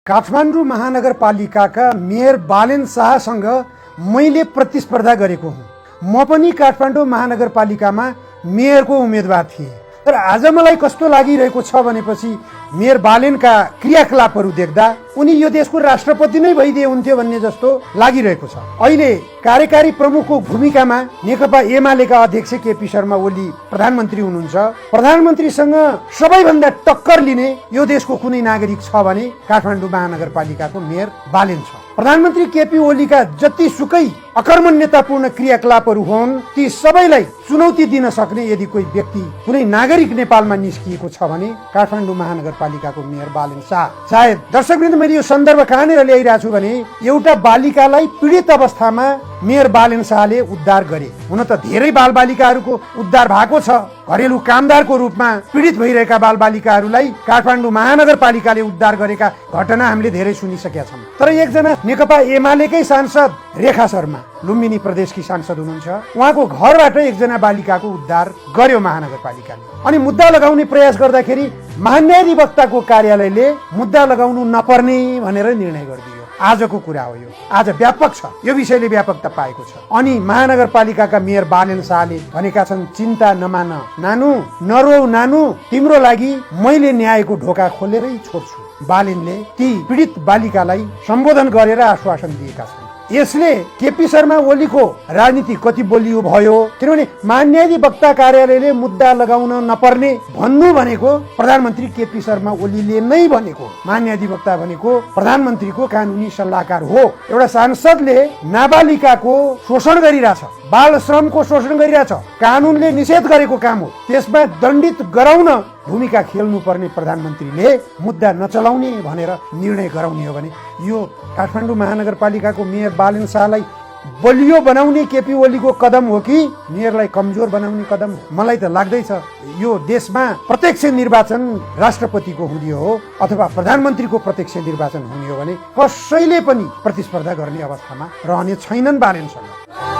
काठमाडौँ महानगरपालिकाका मेयर बालेन शाहसँग मैले प्रतिस्पर्धा गरेको हुँ। म पनि काठमाडौँ महानगरपालिकामा मेयरको उम्मेदवार थिएँ। तर आज मलाई कस्तो लागिरहेको छ भनेपछि मेयर बालेनका क्रियाकलापहरू देख्दा उनी यो देशको राष्ट्रपति नै भइदिए हुन्थ्यो भन्ने जस्तो लागिरहेको छ। अहिले कार्यकारी प्रमुखको भूमिकामा नेकपा एमालेका अध्यक्ष केपी शर्मा ओली प्रधानमन्त्री हुनुहुन्छ। प्रधानमन्त्रीसँग सबैभन्दा टक्कर लिने यो देशको कुनै नागरिक छ भने काठमाडौँ महानगरपालिकाको मेयर बालेन छ। प्रधानमन्त्री केपी ओलीका जतिसुकै अकर्मण्यतापूर्ण क्रियाकलापहरू हुन् ती सबैलाई चुनौती दिन सक्ने यदि कोही व्यक्ति कुनै नागरिक नेपालमा निस्किएको छ भने काठमाडौँ महानगरपालिकाको मेयर बालेन शाह। सायद दर्शकवृन्द, मैले यो सन्दर्भ कहाँनिर ल्याइरहेको छु भने एउटा बालिकालाई पीडित अवस्थामा मेयर बालेन शाहले उद्धार गरे। हुन त धेरै बालबालिकाहरूको उद्धार भएको छ। घरेलु कामदारको रूपमा पीडित भइरहेका बालबालिकाहरूलाई काठमाडौँ महानगरपालिकाले उद्धार गरेका घटना हामीले धेरै सुनिसकेका छौँ। तर एकजना नेकपा एमालेकै सांसद रेखा शर्मा लुम्बिनी प्रदेशकी सांसद हुनुहुन्छ। उहाँको घरबाट एकजना बालिकाको उद्धार गर्यो महानगरपालिकाले। अनि मुद्दा लगाउने प्रयास गर्दाखेरि महान्यायाधिवक्ताको कार्यालयले मुद्दा लगाउनु नपर्ने भनेर निर्णय गरिदियो। आजको कुरा हो यो, आज व्यापक छ, यो विषयले व्यापकता पाएको छ। अनि महानगरपालिकाका मेयर बालेन शाहले भनेका छन्, चिन्ता नमान नानु, नरो नानु, तिम्रो लागि मैले न्यायको ढोका खोलेरै छोड्छु। बालेनले ती पीडित बालिकालाई सम्बोधन गरेर आश्वासन दिएका छन्। यसले केपी शर्मा ओलीको राजनीति कति बलियो भयो, किनभने महान्यायाधिवक्ता कार्यालयले मुद्दा लगाउन नपर्ने भन्नु भनेको प्रधानमन्त्री केपी शर्मा ओलीले नै भनेको। महान्यायाधिवक्ता भनेको प्रधानमन्त्रीको कानुनी सल्लाहकार हो। एउटा सांसदले नाबालिकाको शोषण गरिरहेछ, बाल श्रमको शोषण गरिरहेछ, कानुनले निषेध गरेको काम हो, त्यसमा दण्डित गराउन भूमिका खेल्नु पर्ने प्रधानमन्त्रीले मुद्दा नचलाउने भनेर निर्णय गराउने हो भने यो काठमाडौँ महानगरपालिकाको मेयर बालेन शाहलाई बलियो बनाउने केपी ओलीको कदम हो कि मेयरलाई कमजोर बनाउने कदम हो? मलाई त लाग्दैछ यो देशमा प्रत्यक्ष निर्वाचन राष्ट्रपतिको हुने हो अथवा प्रधानमन्त्रीको प्रत्यक्ष निर्वाचन हुने हो भने कसैले पनि प्रतिस्पर्धा गर्ने अवस्थामा रहने छैनन् बालेनसँग।